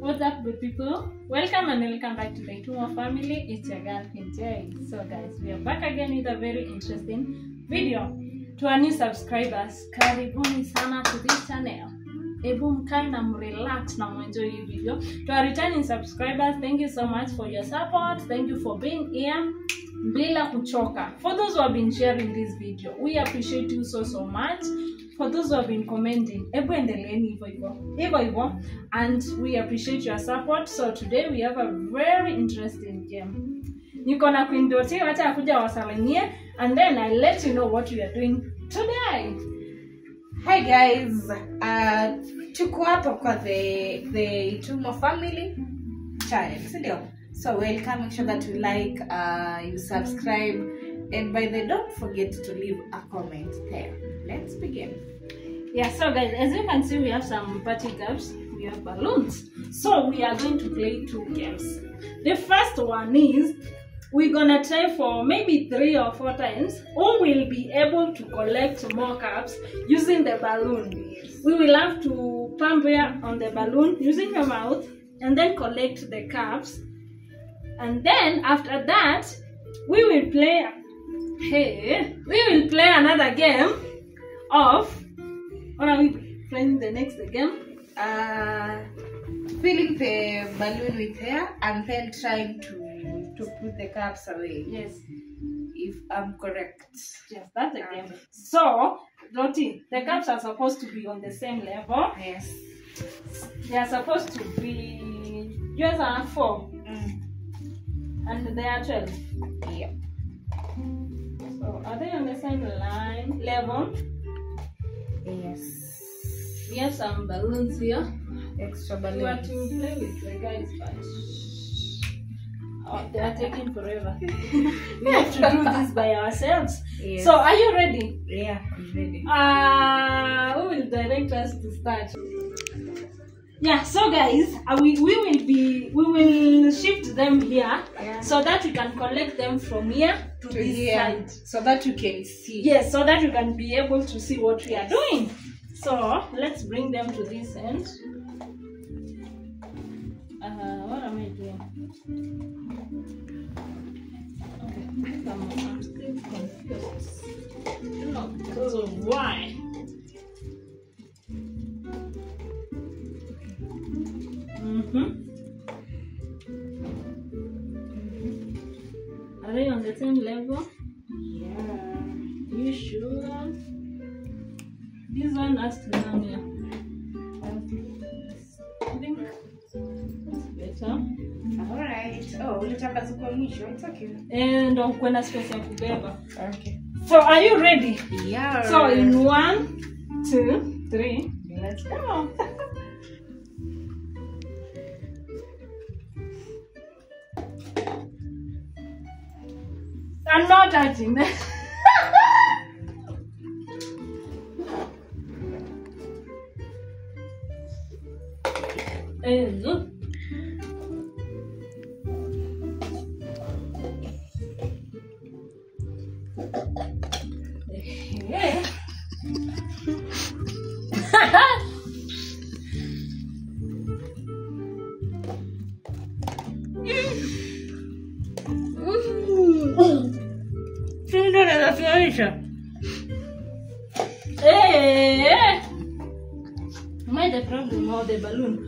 What's up, good people? Welcome and welcome back to the Itumo family. It's your girl Jay. So guys, we are back again with a very interesting video. To our new subscribers, karibuni sana to this channel. Ebu mkae na mrelax na mwenjoy hii video. To our returning subscribers, thank you so much for your support. Thank you for being here. Bila kuchoka. For those who have been sharing this video, we appreciate you so much. For those who have been commenting, ebu endeleeni hivyo, and we appreciate your support. So today we have a very interesting game. Niko na Queen Dotty, wacha akuja wasalimie, and then I'll let you know what we are doing today. Hi guys, tuko hapa kwa the Itumo family channel, sindio? So welcome, make sure that you like, you subscribe, and by the way, don't forget to leave a comment there. Let's begin. Yeah, so guys, as you can see, we have some party cups, we have balloons. So we are going to play two games. The first one is, we're gonna try for maybe 3 or 4 times who will be able to collect more cups using the balloon. We will have to pump air on the balloon using your mouth and then collect the cups. And then after that, we will play another game of, what are we playing the next game? Filling the balloon with air and then trying to put the cups away. Yes. If I'm correct. Yes, that's the game. So, Dotty, the cups are supposed to be on the same level. Yes. They are supposed to be, yours are 4. And they are 12. Yeah. So, are they on the same level? Yes. We have some balloons here. Extra We balloons. want to play with the guys, but they are taking forever. We have to do this by ourselves. Yes. So, are you ready? Yeah, I'm ready. Who will direct us to start? Yeah, so guys, we will shift them here, Yeah. so that we can collect them from here to this Here, side. so that you can see. Yes, so that you can be able to see what we are doing. So let's bring them to this end. What am I doing? Okay, I'm still confused. No, because of why? Are they on the same level? Yeah. You sure? This one has to come here. I think that's better. Alright. Oh, ulitaka zikuwe mwisho. It's okay. And kuna space ya kubeba. Okay. So are you ready? Yeah. So in 1, 2, 3, let's go. I'm not touching that. Look. Yeah. Hey, what's the problem of the balloon?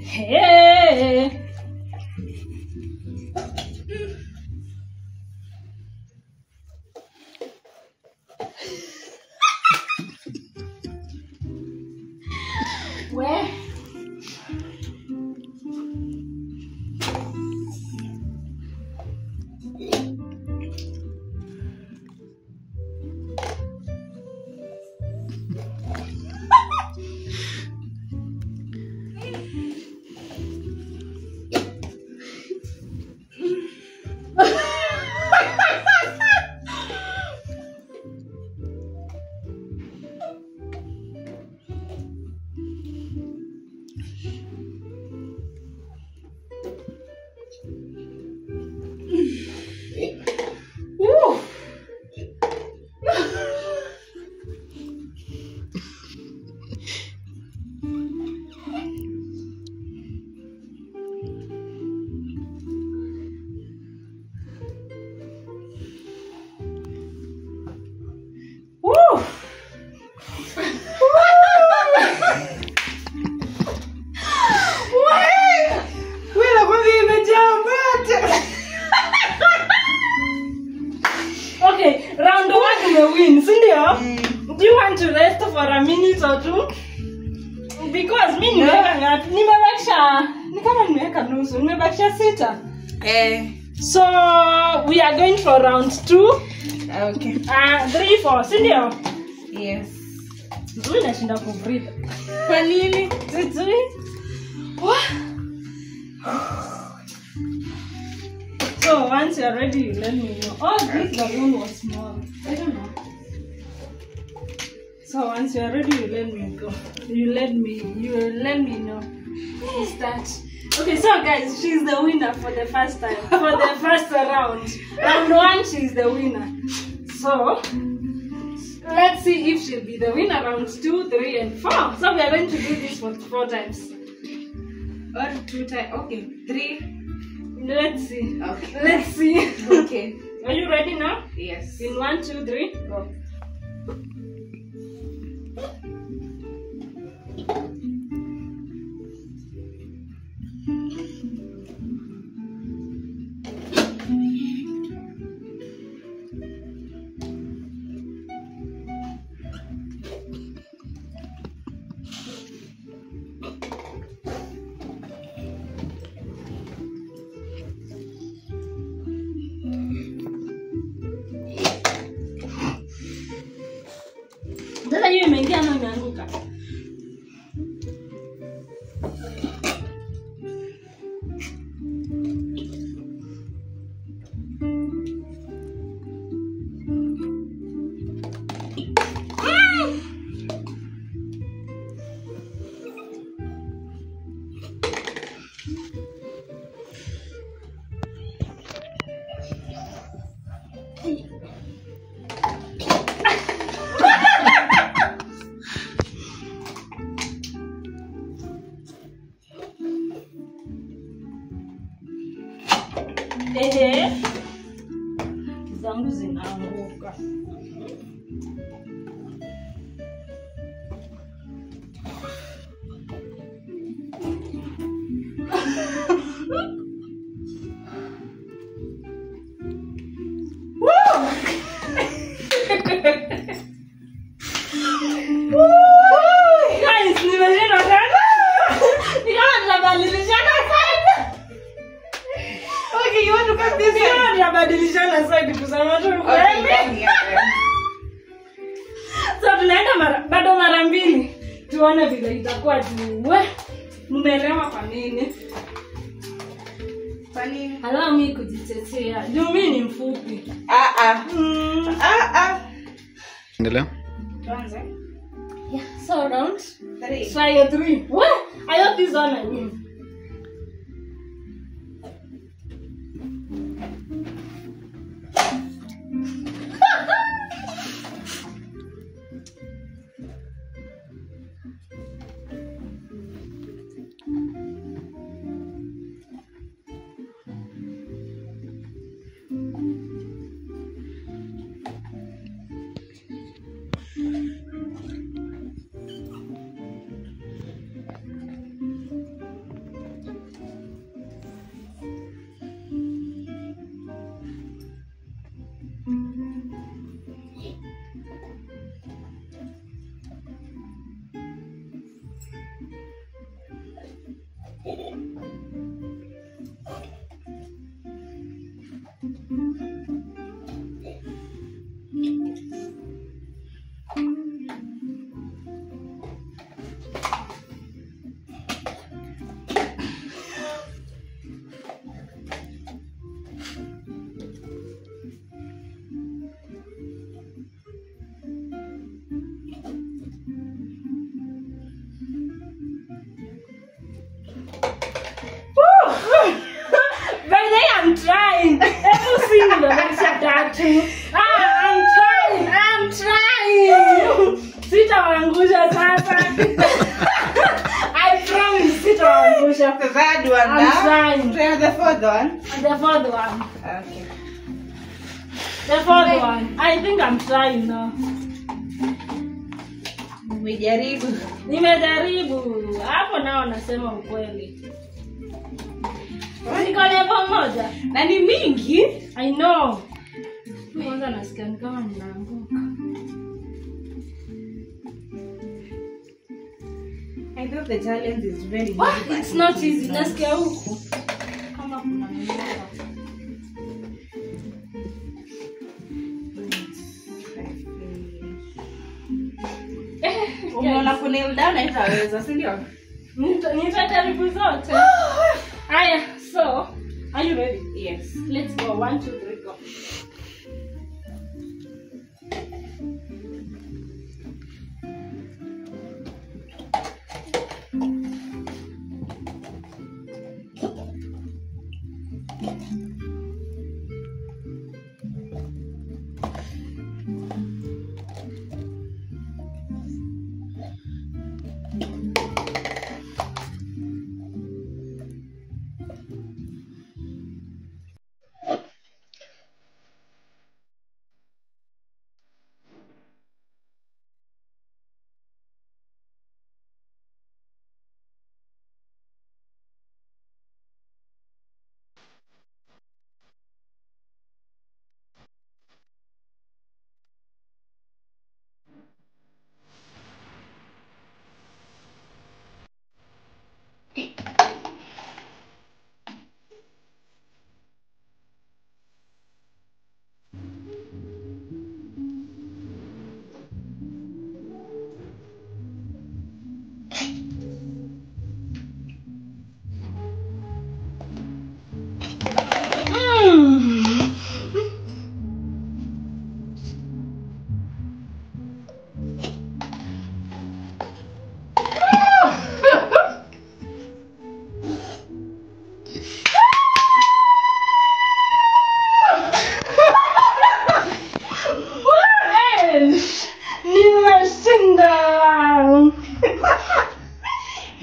Hey. Where? kidogo tu. Because mimi nimeweka ngapi? Nimebakisha ni kama nimeweka nusu. Nimebakisha 6. So we are going for round 2. Okay. 3 4, si ndio? Yes. Mimi nashinda ku breathe. Kwa nini? Sijui. So once you are ready, you let me know. Oh, this balloon was small. I don't know. So once you are ready, you let me go. You let me know. Start. Okay, so guys, she's the winner for the first time. For the first round. Round 1, she's the winner. So let's see if she'll be the winner rounds 2, 3, and 4. So we are going to do this for 4 times. Or 2 times. Okay. 3. Let's see. Okay. Let's see. Okay. Are you ready now? Yes. In 1, 2, 3, go. Sasa hiyo imeingia na imeanguka. Zangu zinaanguka. Guys, nimeshinda sana. Tunabadilishana sana. Okay, you want to cut this one? Tunabadilishana side kusema tu kweli. So tunaenda bado mara mbili. Tuone vile itakuwa tu. Mmeelewa kwa nini? Kwa nini? Allow me kujitetea. Juu mimi ni mfupi. Endelea. Tuanze. Yeah, so round 3. try a 3. What? I hope this one I win. I'm trying. I'm trying. Sitawaangusha sasa. I promise sitawaangusha. The third one. I'm trying. Try the fourth one. The fourth one. Okay. The fourth one. I think I'm trying now. Nimejaribu. Hapo nao nasema ukweli. Niko level moja. Na ni mingi. I know. Kwanza nasikia kama ninaanguka. I thought the challenge is very easy. What? It's not easy. Nasikia huku. Kama kuna mnyama. Unaona kunail down haitaweza, si ndio? Nitajaribu zote. Haya, so are you ready? Yes. Let's go. 1 2 3 go.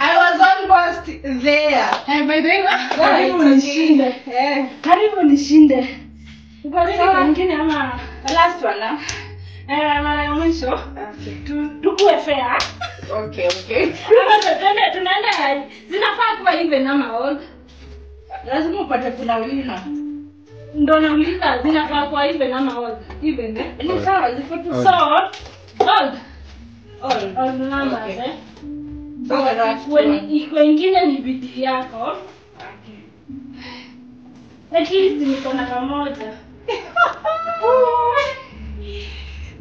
I was almost there. By the way, karibu nishinde. Uko nyingine ama Last one now. mara ya mwisho. Okay. Tukue fair. Okay. Tunaenda zinafaa kuwa even ama odd. Lazima upate kuna wina. Ndo nauliza zinafaa kuwa even ama odd. Even Ni sawa ziko tu. So odd. All. Odd numbers Okay. So wengine ni bidii yako. Okay. At least niko na kamoja.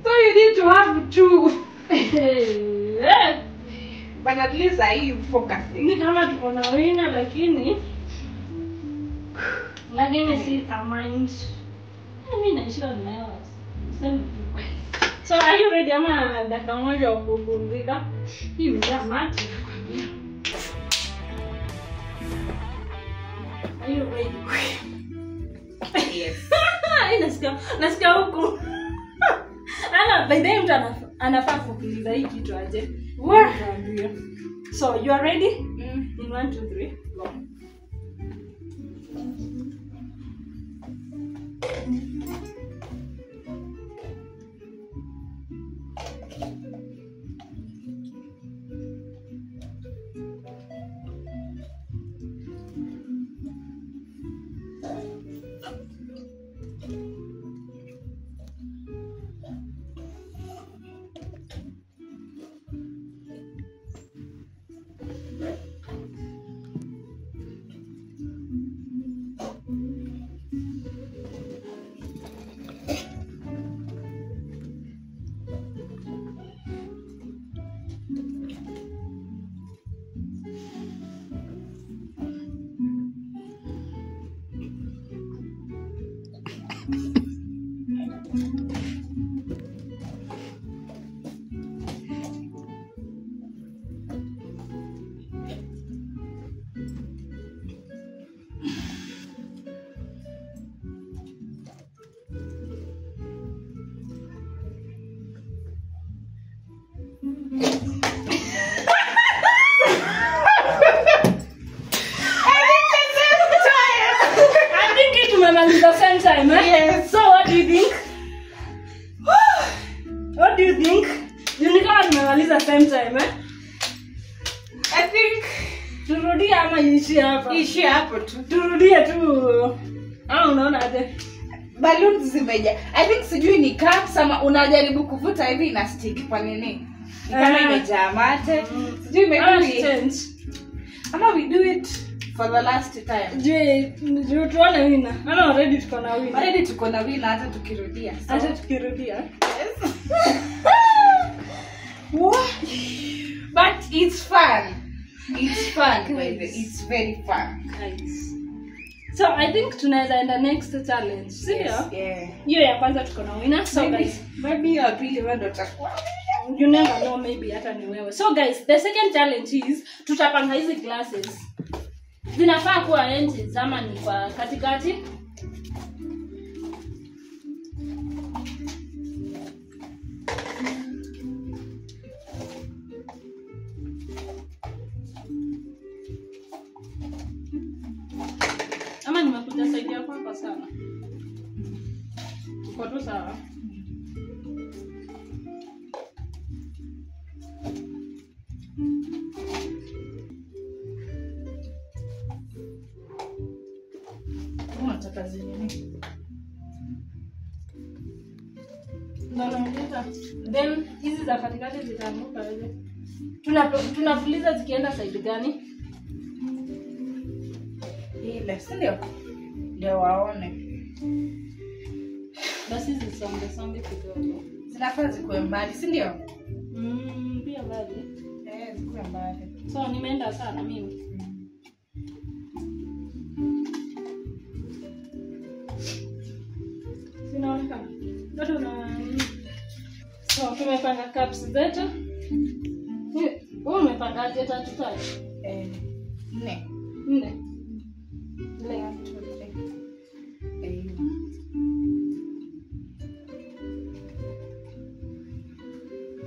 So you need to have 2. But at least I focusing. Ni kama tuko na wina lakini si mind. Mimi naisha leo. So are you ready ama dakika moja kupumzika? Hii ni mati. Are you ready? Yes. Nasikia huku. By the way mtu anafaa kuuliza hii kitu aje. So you are ready? In 1 2 3 go. The same time, eh? Yes. So what do you think? What do you think? Unikama tumemaliza same time, eh? I think turudie ama iishie hapa. Iishie hapo tu. Turudie tu. Unaona aje? Balloons zimeja. I think sijui ni cups ama unajaribu kuvuta hivi na stick kwa nini? Ni kama imejaa mate. Do maybe we change. Ama we do it for the last time. Je tuone winner. Ana already tuko na winner. Already tuko na winner hata tukirudia. Hata tukirudia. Yes. What? But it's fun. It's fun, baby. It's very fun. Nice. So I think tunaweza enda next challenge. Sio? Yeah. Hiyo ya kwanza tuko na winner. So guys, maybe ya pili wewe ndo utakuwa. You never know, maybe hata ni wewe. So guys, the second challenge is tutapanga hizi glasses. Zinafaa kuwa edges ama ni kwa katikati. Ama nimekuja side yako hapa sana. Uko tu sawa. Unataka nini? Then hizi za katikati zitaanguka aje? Tunapuliza zikienda side gani? Ile, ndio. Ndio waone. Basi zisonge kidogo. Zinafaa zikuwe mbali, si ndio? Pia mbali. Zikuwe mbali. So nimeenda sana mimi. Sinaonekana. Bado na so tumepanga cups zetu. Wewe umepanga aje tatu tatu? 4. 4.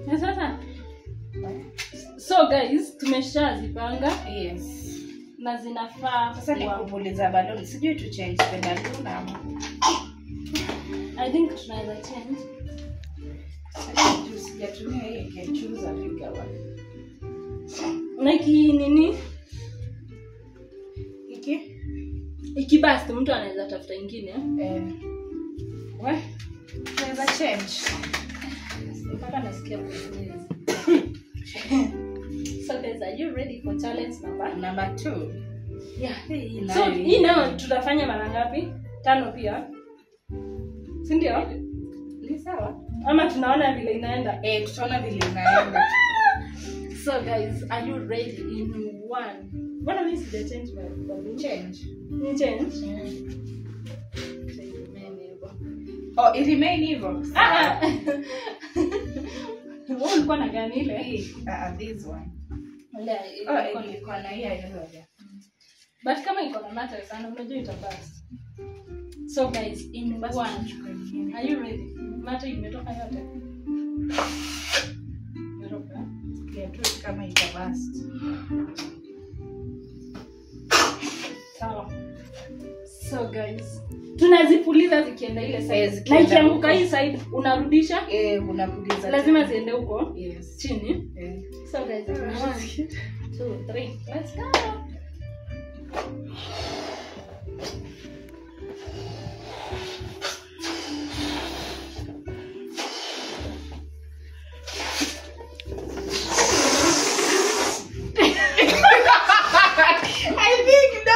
Leo sasa. So guys, tumeshazipanga. Yes. Na zinafaa sasa ni kupuliza balloon. Sijui tu change the balloon ama. I think tunaweza change. Sijatumia hii kechuza bigger one. Like nini? Ikibast mtu anaweza tafuta nyingine. Tunaweza change. Mpaka nasikia kusikia. So guys, are you ready for challenge number 2? Yeah. So hii nayo tutafanya mara ngapi? 5 pia. Si ndio? Ni sawa. Ama tunaona vile inaenda? Tutaona vile inaenda. So guys, are you ready in 1? What means the change by change? Ni change? Oh, it remain hivyo. Wewe ulikuwa na gani ile? This one. Ilikuwa na hii ile. But kama iko na matter sana, unajua itabasi. So guys, in 1. Are you ready? Matter imetoka yote. Imetoka. Ya tu kama itabasi. Sawa. So guys, tunazipuliza zikienda ile side. Na ikianguka hii side unarudisha? Unapuliza. Lazima ziende huko? Yes. Chini? So guys, 1 2 3. Let's go. I think no.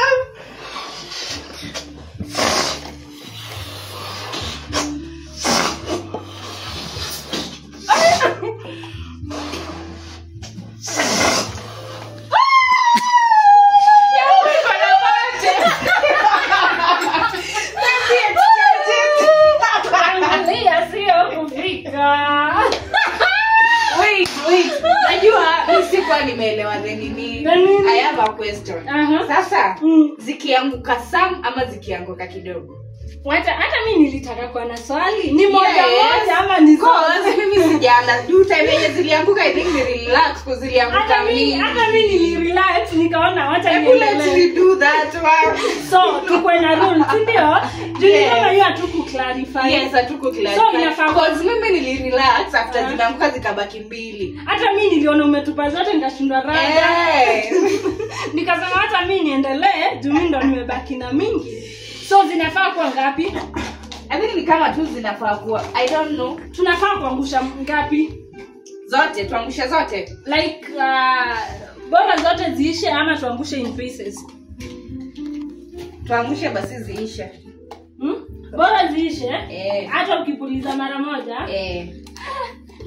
Nimeelewa nini? I have a question. Sasa zikianguka sam ama zikianguka kidogo? Hata mimi nilitaka kuwa na swali. Ni moja moja ama ni zote? Mimi sijaanza. Juu time yenye zilianguka I think ni relax kwa zilianguka mingi. Hata mimi nilirelax nikaona wacha niendelee. Let's do that one. So tuko na rule, si ndio? Juu kama hiyo hatuku clarify. Yes, hatuku clarify. So inafaa cause mimi nilirelax after zimeanguka zikabaki 2. Hata mimi niliona umetupa zote nikashindwa rada. Nikasema hata mimi niendelee, juu mimi ndo nimebaki na mingi. So zinafaa kuwa ngapi? I think ni kama tu zinafaa kuwa. I don't know. Tunafaa kuangusha ngapi? Zote, tuangusha zote. Like ziishe ama tuangushe in pieces? Tuangushe basi ziishe. Bora ziishe. Hata ukipuliza mara moja.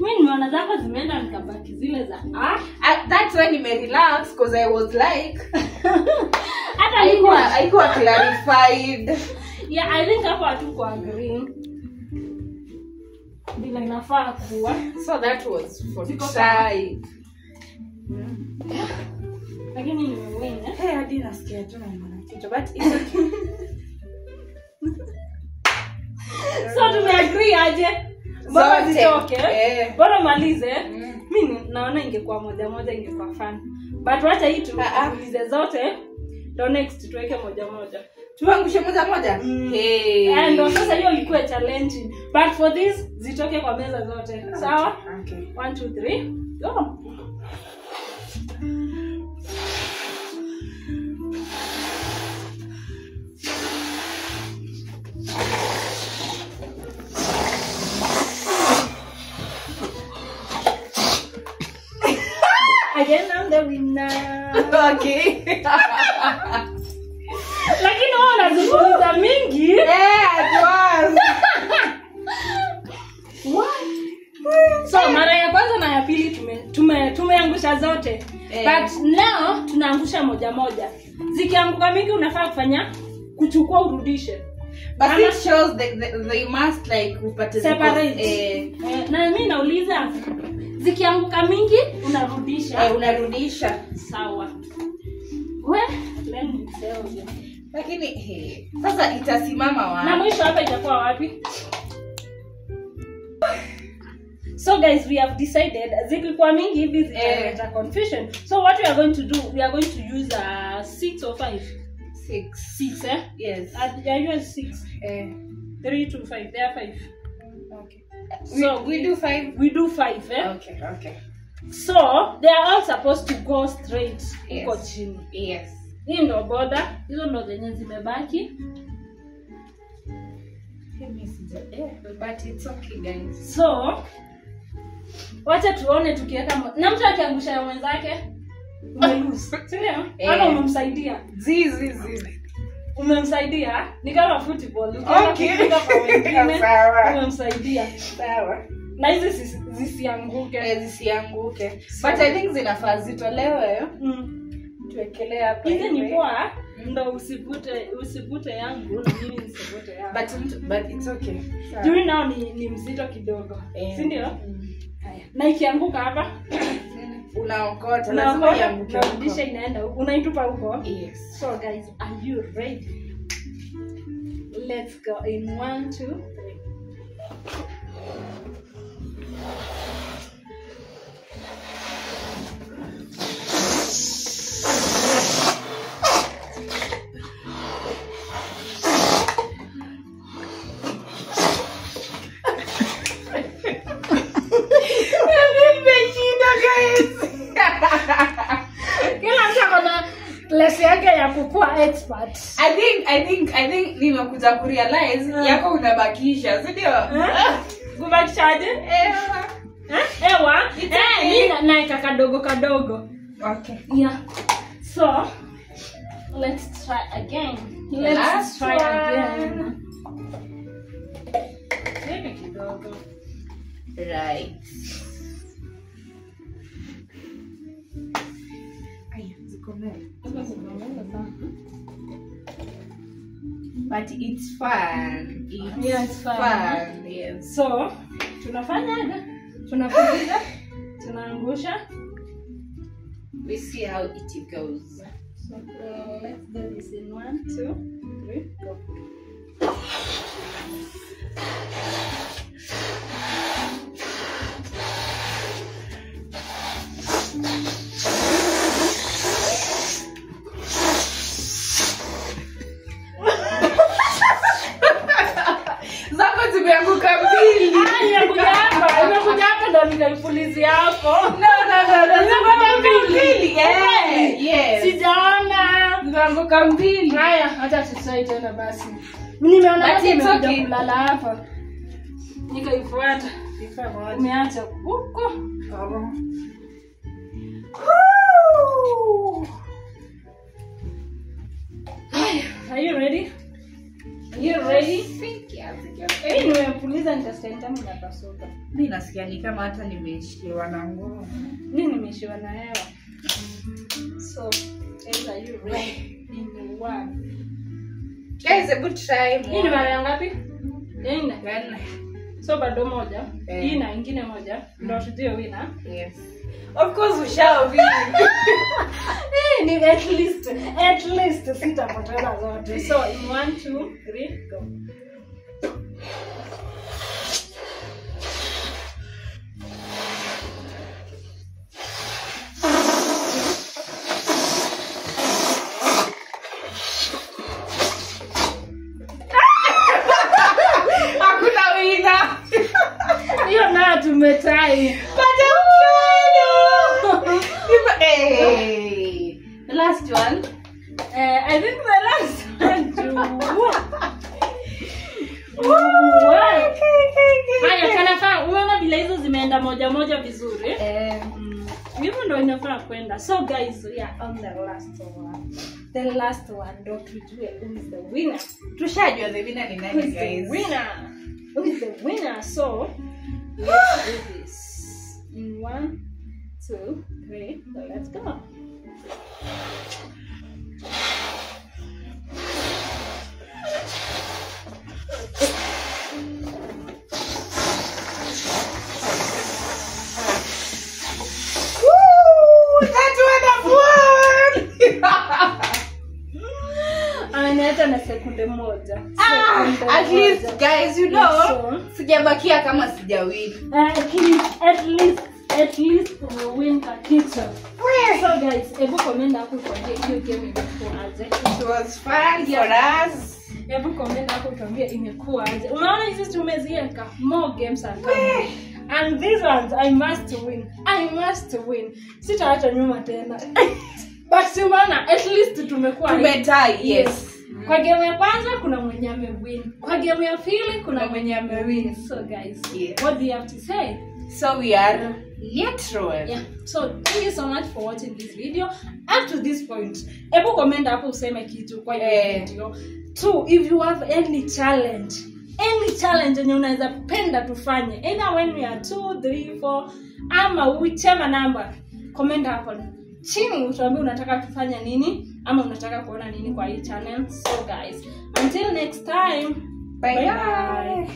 Mimi nimeona zako zimeenda nikabaki zile za that's when you relax because I was like hata haikuwa clarified. Yeah, I think hapo hatuko agree. Bila inafaa kuwa. So that was for try. Lakini nimewin. Hadi nasikia tu na mwana kitu but it's okay. So tumeagree aje? Bora zitoke. Bora malize. Mimi naona ingekuwa moja moja ingekuwa fun. But wacha hii tuulize zote. Ndio next tuweke moja moja. Tuangushe moja moja. Ndio sasa hiyo ilikuwa challenge. But for this zitoke kwa meza zote. Sawa? Okay. 1 2 3. Go. Again, I'm the winner. Okay. Lakini unazungumza mingi. It was. What? So mara ya kwanza na ya pili tumeangusha zote. But now tunaangusha moja moja. Zikianguka mingi unafaa kufanya kuchukua urudishe. But it shows they must like upate separate. Na mimi nauliza zikianguka mingi unarudisha. Unarudisha. Sawa. Let me tell you. Lakini sasa itasimama wapi? Na mwisho hapa itakuwa wapi? So guys, we have decided zikikuwa mingi hivi zitaleta confusion. So what we are going to do, we are going to use 6 or 5. 6, eh? Yes. I use 6. 3 to 5. There are 5. Okay. So we do 5. We do 5, eh? Okay. So they are all supposed to go straight huko chini. Yes. Hii ndio border, hizo ndo zenye zimebaki. But it's okay guys. So wacha tuone tukiweka na mtu akiangusha ya mwenzake umelose. Sio? Ama umemsaidia. Zizi. Umemsaidia? Ni kama football. Okay. Umemsaidia. Sawa. Na hizi zisianguke. Zisianguke. But I think zinafaa zitolewe. Tuwekelea hapa. Hizi ni poa. Ndo usipute yangu na mimi nisipute yangu. But it's okay. Juu nao ni mzito kidogo. Si ndio? Haya. Na ikianguka hapa unaokota lazima ianguke. Unarudisha inaenda huko. Unaitupa huko? Yes. So guys, are you ready? Let's go in 1 2 3. Lesi yake ya kukua expert. I think nimekuja kurealize yako unabakisha, si ndio? Kubakishaje? Ewa. Mimi naika kadogo. Okay. Yeah. So, let's try again. Let's try again. Maybe kidogo. Right. But it's fun. It's fun. Yes. So, tunafanyaga? Tunafuliza, tunaangusha. We see how it goes. So, let's do this in 1 2 3 go. Zako zimeanguka mbili. Imekuja hapa ndo nikaipulizi hapo. No. Zimeanguka mbili. Yes. Sijaona. Zimeanguka mbili. Haya, acha tusai tena basi. Mimi nimeona hata imekuja kulala hapa. Nikaifuata. Umeacha huko. time unapasuka. Mimi nasikia ni kama hata nimeishiwa na nguvu. Mimi nimeishiwa na hewa. So, are you ready? In one. Guys, a good try. Hii ni mara ngapi? Nne. So bado moja. Hii na ingine moja. Ndio tujue winner. Yes. Of course we shall win. Ni at least sitapoteza zote. So in 1 2 3 go. Hakuna winner. Hiyo na tumetai. Hey, the last one. I think the last one too. Haya kanafaa unaona vile hizo zimeenda moja moja vizuri. Hivyo ndio inafaa kwenda. So guys, we are on the last one. The last one, don't tujue who is the winner. Tushajua the winner ni nani, guys. Who is the winner? So let's do this. In 1 2 3, so let's go. Ananiacha na sekunde moja. At least guys, you know, sijabakia kama sijawin. At least we win a kitu. So guys, hebu comment hapo tuambie hiyo game imekuaje. It was fun for us. Hebu comment hapo tuambie imekuaje. Unaona hizi tumeziweka more games are coming. And these ones I must win. Sitaacha nyuma tena. But unaona at least tumetai, yes. Kwa game ya kwanza kuna mwenye amewin. Kwa game ya pili kuna mwenye amewin. So guys, what do you have to say? So we are neutral. Yeah. So thank you so much for watching this video up to this point. Hebu comment hapo useme kitu kwa hiyo video. 2, if you have any challenge yenye unaweza penda tufanye, either when we are 2 3 4 ama whichever number, comment hapo chini utuambie unataka tufanye nini ama unataka kuona nini kwa hii channel. So guys, until next time, bye bye.